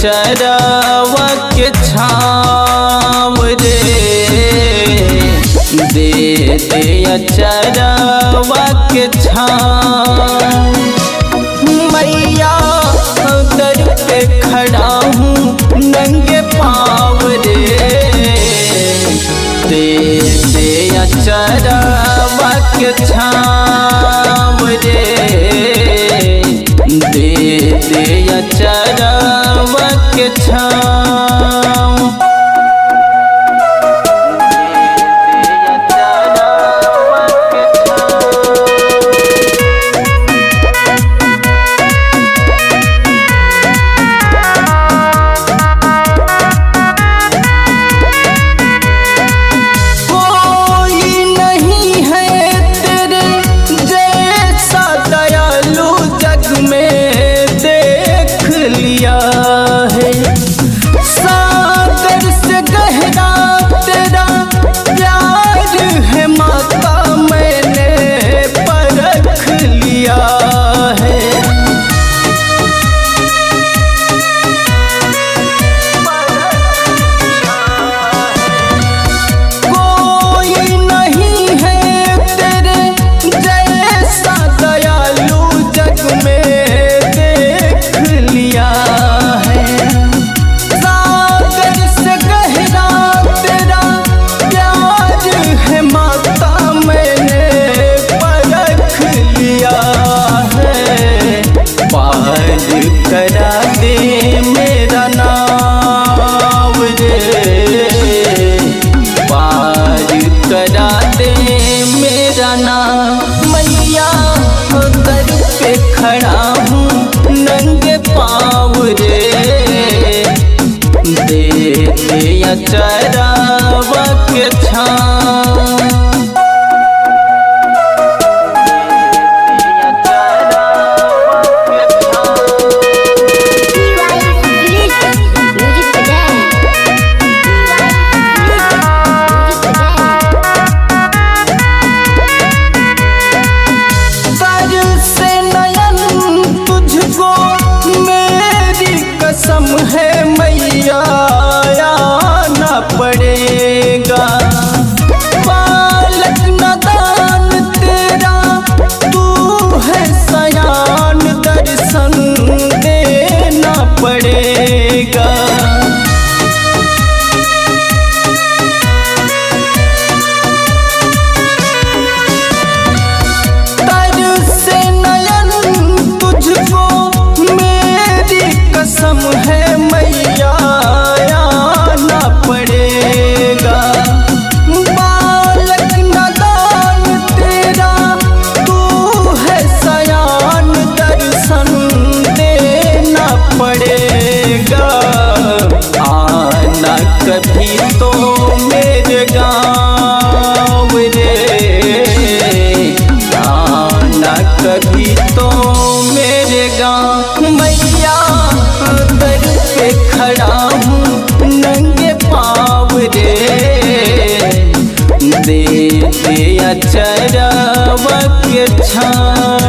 अचरवा के छाँव रे, दे दे अचरवा के छाँव। मैया दर पे खड़ा हूँ नंगे पाँव रे, दे दे अचरवा के छाँव रे, दे दे अचरवा के छाँव। दे दे अचरवा के छाँव। कोई नहीं है तेरे जैसा दयालु जग में देख लिया है, सागर से गहरा तेरा प्यार है माता मैंने परख लिया है। कोई नहीं है तेरे जैसा दयालु जग में देख लिया है, सागर से गहरा तेरा प्यार है माता मैंने परख लिया है। पार करा दे मेरा नाम रे, पार करा दे मेरा नाम। मैया दर पे खड़ा हूँ नंगे पाँव रे, दे दे अचरवा के छाँव। दे दे अचरवा के छाँव। Music again. Music again. तर से नयन तुझको मेरी कसम है मैया आना पड़ेगा, बालक नदान तेरा तू है सयान दर्शन देना पड़ेगा। तर से नयन तुझको मेरी कसम है मैया आना पड़ेगा, बालक नदान तेरा तू है सयान दर्शन देना पड़ेगा। आना कभी तो मेरे गाँव रे, आना कभी तो मेरे गाँव। मैया दर पे खड़ा हूँ नंगे पाँव रे, दे दे अचरवा के छाँव।